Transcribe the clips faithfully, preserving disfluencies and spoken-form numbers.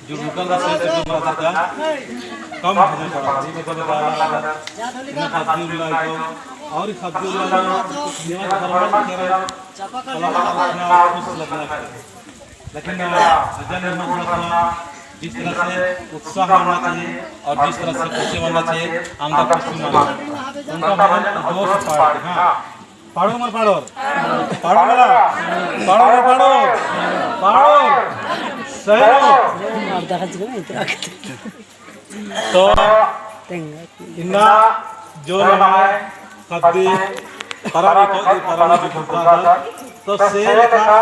जो local रस्ते से जो बात का कम हो जाता है, ये बता बता रहा है। इन्हें खद्दी उल्ला को और खद्दी उल्ला निवास धर्म के कला का खुश लगना चाहिए। लेकिन अजय निर्मल थोड़ा सा जिस तरह से उत्साह होना चाहिए और जिस तरह से खुशी होना चाहिए, हम तो खुशी मानते हैं। उनका मन जोश पाए, हाँ। पाड़ो मर पाड़ो। पाड़ो मला। पाड़ो मर पाड़ो। पाड़ो। सही हो। तो इन्ना जो नम्है खद्दी पराली को दी पराली जो खद्दा तो से लेखा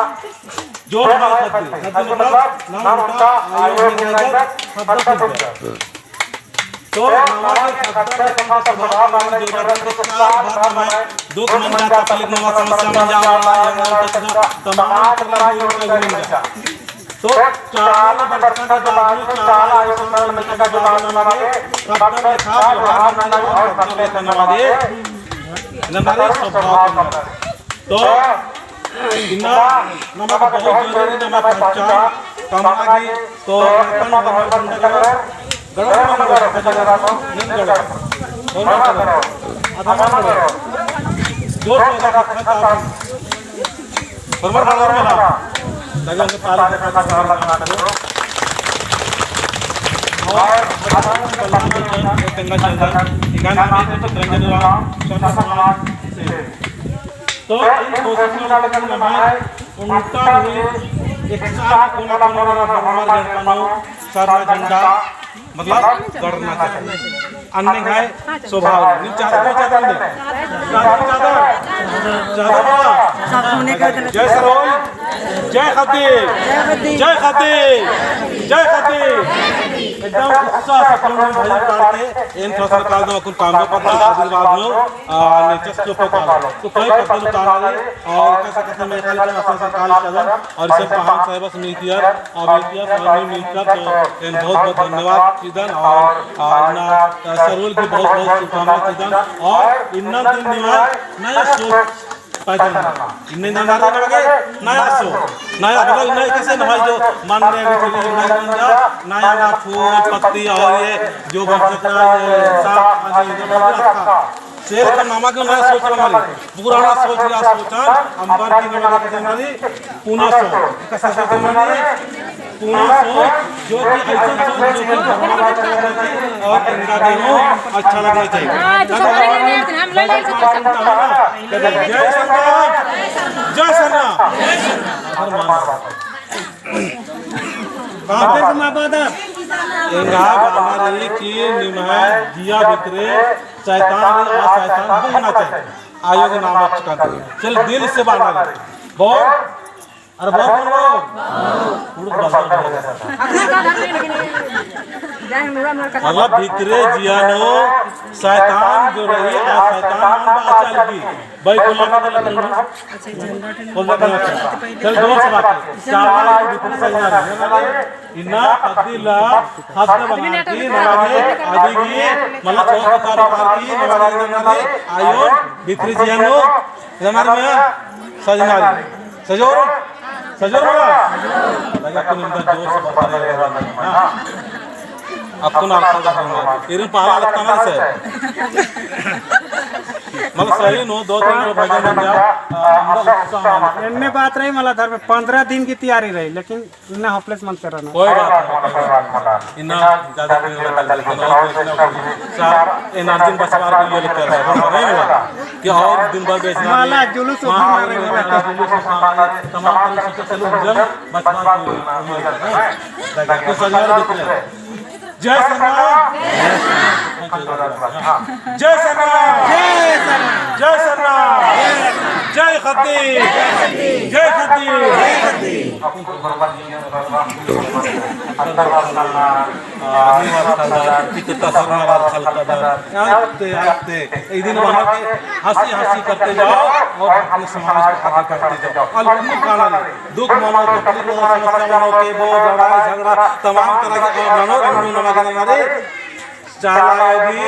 जो नम्है खद्दी, खद्दी मतलब नाम उनका आयो में जाकर खद्दा सुनता। तो नवा के खद्दा के संग स्वभाव में जो रहता है, तो साल भर में दुख मन का तकलीफ नवा समस्या मन जावा वाला है, नवा तक तमाम तरह की उनका गुण का। तो चाला बरकन के बाद में, चाला आयो मन का जो बाद में नवा के खद्दा के साथ व्यवहार करना और खद्दा के नवा के नम्है स्वभाव में। तो इन्ना नमक बहुत जरूरी, नमक पहचान कमना की, तो अपन नमक झंडा करो, गणों नमक झंडा करो, निम गणों, होना करो, अधमा करो, जोर से लगा खत्ता, फरमान करो ना, लगा के ताली का ताली लगा करो। और अधमा करो, गंगा चंदन, गाना में तो चित्रंजन राम, चंद्र समाज से। तो इन कोशिशों में हमारे उनका भी एक साथ कोना कोना में हमारे घर का नाम सरना झंडा, मतलब, गड़ना चाहिए। अन्ने है स्वभाव। नहीं चादर, नहीं चादर, नहीं। चादर, चादर। चादर वाला। जय सरोल, जय खद्दी, जय खद्दी, जय खद्दी। एकदम उत्साह से अपन भाई करके इन फसल काल में अपन काम में पता आशीर्वाद में आ, नेचस के ऊपर कालो। तो कई पत्तल उतारा रहे और कैसे कैसे मैं खाली का आसान से काल चलन और इसे पहान साहिब से मिलती है, और मिलती है, और मिलती है, तो एन बहुत बहुत धन्यवाद चिदन और, और ना, आ, सरोल की बहुत बहुत शुभकामना चिदन और इन्ना दिन निवार नया सोच पैदा करना। इन्ने दिन हमारे लगे नया सोच, नया मतलब इन्ने कैसे नया जो मन में भी चीज़ें नया बन जा, नया नया फूल, पत्ती और ये जो बन सकता है, ये सब, ये जो बन सकता है। सेर का नामा के नया सोच हमारी, पुराना सोच या सोचन, अंबर की नया सोच हमारी, पुना सोच। कैसा सोच हमारी? पुना सोच, जो कि ऐसा सोच जो कि भगवान को अच्छा लगना चाहिए और इनका देवो अच्छा लगना चाहिए। हाँ, तो सब लगे नहीं, हम लगे नहीं, सब लगे नहीं। जय सरना, जय सरना। हर मान। कहाँ पे? एंगा बाना रही कि निम्है जिया भितरे शैतान रही, आ शैतान बहना चाहिए। आयो के नाम अच्छा करते हैं। चल दिल से बाना रही। बोल। अरे बोल, बोल, बोल। उड़द बाल, बोल, बोल। मतलब भितरे जिया नू शैतान जो रही, आ शैतान मन बा चल की। भाई, बोलना, बोलना, बोलना। बोलना, बोलना। चल, जोर से बात कर। चावल आलू बिल्कुल सही ना रहे। इन्ना पत्ती ला, हाथ में बना के, नमागे, आदि की, मतलब, चौक कार, कार की, नमागे, नमागे, आयो, भितरी जिया नू, नमागे में, सजनारी। सजोर, सजोर बोला। लगा, अपन इनका जोर से बात कर रहे हैं, हाँ। अक्कुन आलसा लगता है। इरन पहला लगता ना से। मतलब सही नो, दो तीन लोग भजन बन जाओ, आ, अंदर उत्साह आ जाए। इन्ने बात रही, मतलब धर्म पन्द्रह दिन की तैयारी रही, लेकिन इन्ना hopeless मन से रहना। कोई बात नहीं, कोई बात नहीं। इन्ना ज्यादा कोई बात नहीं, लेकिन और बेचना कोई सार energy बचवार के लिए लेकर है, नहीं हुआ? कि और दिन भर बेचना माला नहीं। जुलूस माला उठा मारे जुलूस वाला। उठा, जुलूस उठा, तमाम तरह से चलो, जन बचवार के लिए, नहीं हुआ? देखो, कुछ सजवार दिख रहे हैं। जय सरना। जय सरना। जय सरना। जय खद्दी। जय खद्दी। आते, आते, एक दिन वहाँ के हंसी हंसी करते जाओ और अपने समाज को आगे करते जाओ। और दुख मनो, तकलीफ मनो, समस्या मनो, के वो लड़ाई झगड़ा, तमाम तरह के, और मनो, मनो, मनो, मनो, मनो, चाला आयो भी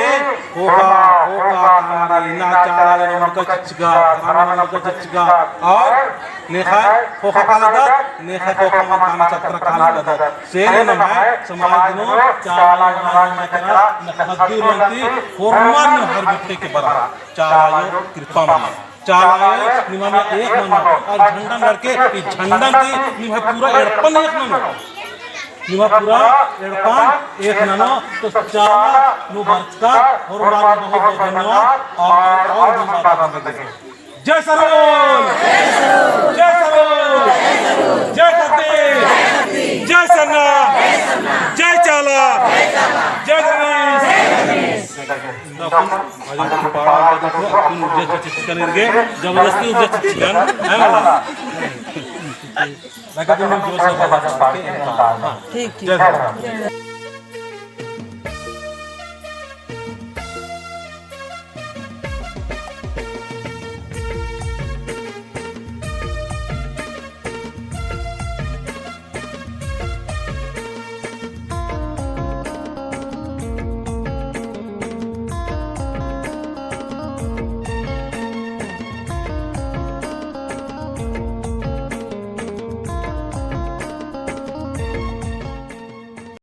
ख़ोख़ा, ख़ोख़ा काना रई, ना चाला आयो नू मुड़का चिच्चका, धर्म नू मुड़का चिच्चका, और नेख़य ख़ोख़ा कालदत, नेख़य ख़ोख़ा मल काना चक्र कालदत। से ले नम्है समाज नू चाला आयो नू केरा, नखद्दू रंती, होरमर नू हर बिट्टे के बरा चाला आयो कृपा मना। चाला आयो निमा मइय्याँ एक ननो, और झंडन गड़के ई झंडन ती निम्है पूरा एड़पन एक ननो। निम्है पूरा एड़पन एक ननो, तो चाला नू बरचका, होरमर बहुत बहुत धन्यवाद, और, और धन्यवाद। जय सरहुल, जय सरहुल, जय शक्ति, जय सरना, जय चाला, जय धर्मेस। अपन, अपन ऊर्जा चिच्चकन इरगे, जबरदस्ती ऊर्जा चिच्चकन, है ना? लगा तुम जोर से आवाज। ठीक, ठीक। जय धर्मेस।